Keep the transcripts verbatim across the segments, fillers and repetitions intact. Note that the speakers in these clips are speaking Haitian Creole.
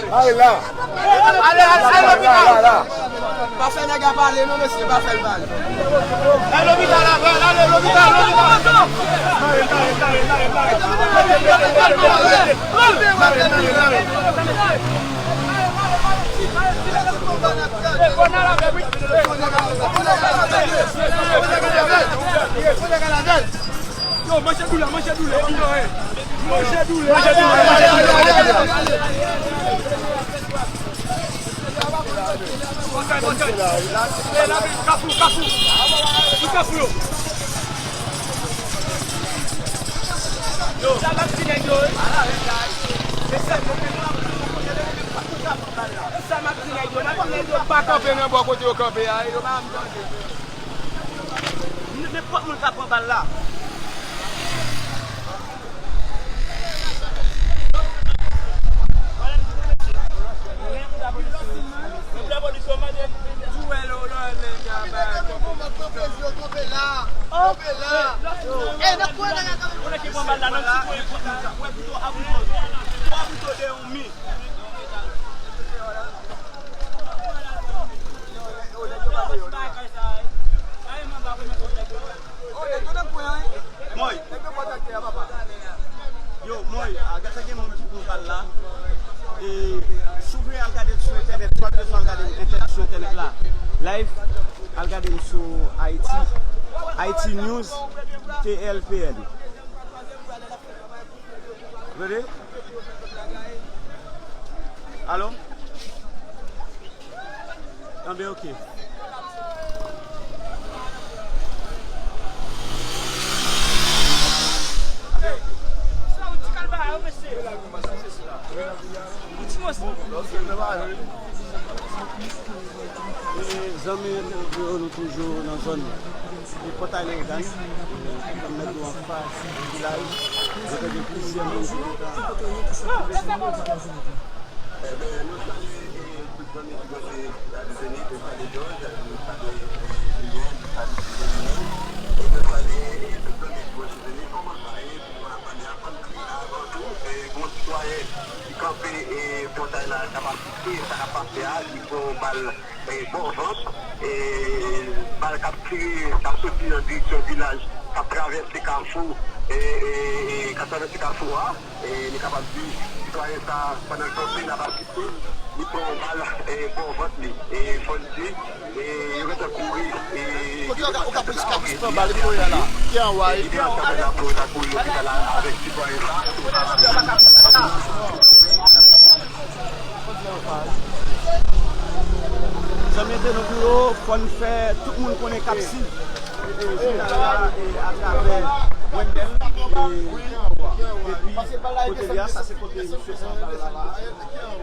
Mare la. Ale, ale, ale, ale, ale. Pa fè nèg la pale non, mesye, pa fè l pale. Al lopital, al, al lopital, lopital. Yo, manje doulè, manje doulè, manje doulè, manje doulè. Kafou, kafou. Sou kafou yo. Yo, sa m ap di nèg yo, wi. Se sa m ap di nèg yo, m ap di nèg yo pa kanpe nan bò kote yo kanpe a, yo pa janm tande. Nenpòt moun ka pran bal la. Mwen. Yo, mwen, a, gade gen moun ki pran bal la. E, si w vle al gade l sou entènèt, si w pa bezwen al gade entè-, sou entènèt la, live, al gade m sou Haiti. Haiti News, T L P N. Rele? Alo? Anben, oke. Sa yon ti kalba yo, mesye. Yon ti mòso. E, zanmi entèvyou yo, nou toujou nan zòn Pòtay Leyogàn, e, nan mèt yo anfas vilaj. Yo te gen plizyè moun ki te Enben, nou salye, e, tout zanmi ki branche Radyo Zenith, nou salye Jòj, nou salye, e, Lyon, nou salye Jeremi, e nou salye, e, tout zanmi ki branche Zenith. Kòman sa ye? Pou moun ap tande a, fò n di avan tou, e, gon sitwayen ki kanpe, e, pòtay la, k ap asiste sa k ap pase a, li pran yon bal, e, bò vant, e, bal k ap tire, k ap soti nan direksyon vilaj, k ap travèse kafou, e, e, e, k ap travèse kafou a, e, li kapab di, sitwayen sa, pandan l kanpe, l ap asiste, li pran yon bal, e, bò vant li. E, fò n di, e, yo gentan kouri, e, kote yo ka, yo ka plis ka plis pran bal kounye a la. Ki anwa, e, ki anwa. Zanmi entènot yo, fò n fè tout moun konnen Kapsiv. E, e, jounal la, e, atravè Wendell, e, epi kote li a, sa se kote misye pran bal la la.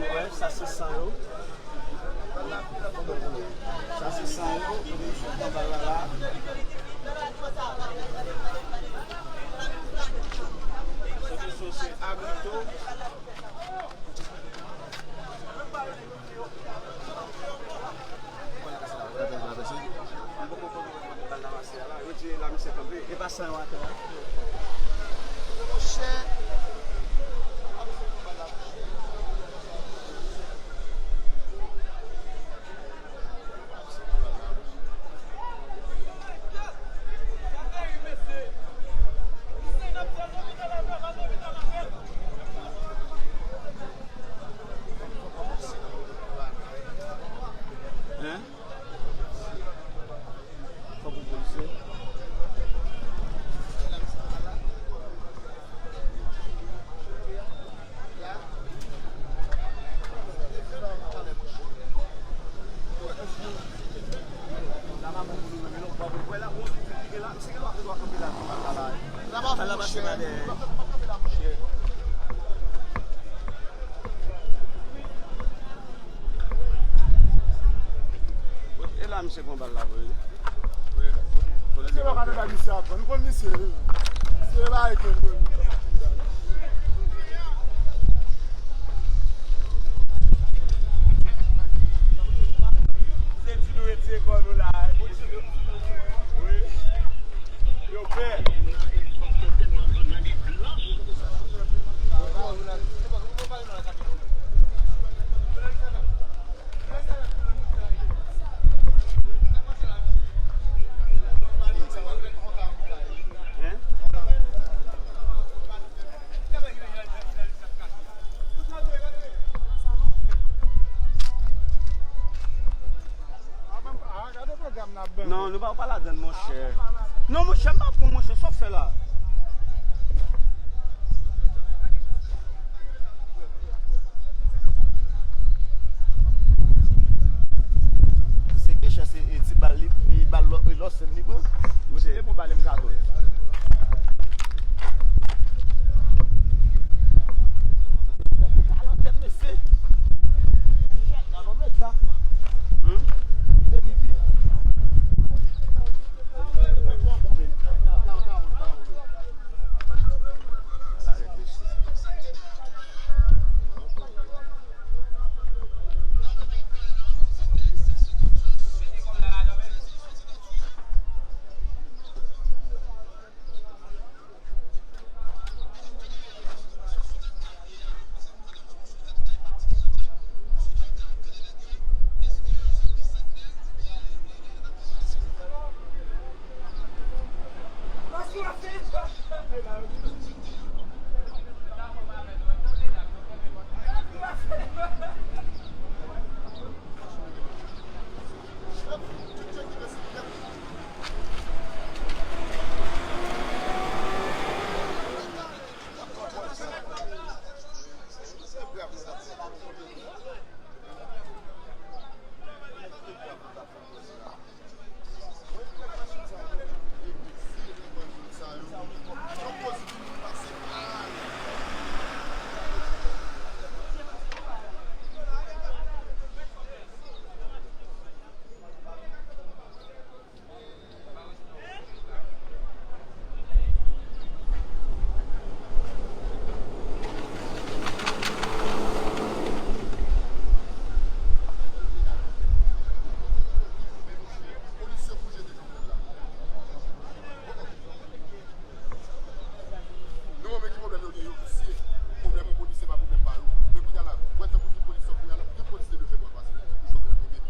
Wè, sa se san yo. Sa se san yo, kote misye pran bal la la. Sa se san, se Agrito. Hein? Fòk ou polisye. E la misye pran bal la vre wi. Misye pa ka nan misye ap vann. Nou konn misye wi. Misye pa eke vre. Se di nou retire kò nou la. Wi. Yo pè. Non, nou pa, pa ladann, monchè. Non, monchè, m pa pran, monchè, sa w fè la. Se ke chè, se, e, ti bal li, e, bal lò, e, lòs li pran. Monchè, e bon bal m ka pran. Non, men ki pwoblèm yo gen yo? Si pwoblèm yon polisye pa pwoblèm pa yo. Men kounye a la, wè tankou ti polis yo, kounye a la, tout polis te dwe fè bwa pase pou Jovenel tonbe.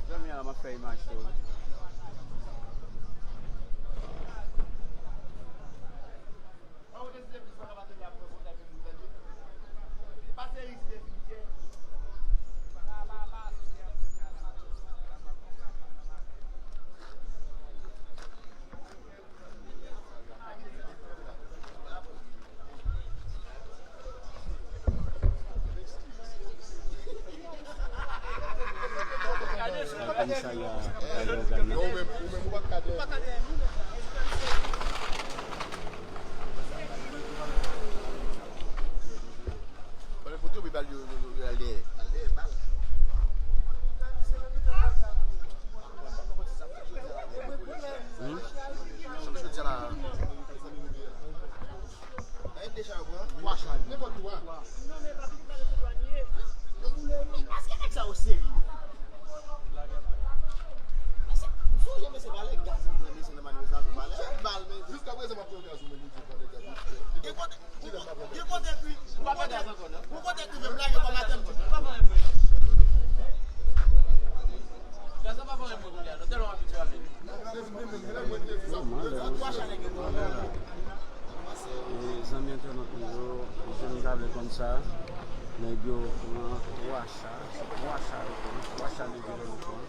Zanmi an, m ap fè imaj tou. Komisarya Kale Ogàn nan. Pran foto, epi bal yo, yo, yo, yo al dèyè. Al dèyè bal. Deja yo pran twa cha, nenpòt twa. Non, men papi ki pale sou dwanye. Èske nèg sa yo serye? Mesye, m sonje mesye valè gaz m pran mesye nan manifestasyon valè bal men. Jiska prezan m ap pran gaz ou menm ou di valè gaz ou. Gen kote, gen kote ekri, gen kote ekri menm lage kòm atè m di. Gaz la pa pare mwen kounye a non, tèlman abitye avè li. Twa cha nèg yo pran. E, zanmi entènot nou yo, jan nou ta vle konn sa, nèg yo pran twa cha, se twa cha yo pran, twa cha nèg yo pran.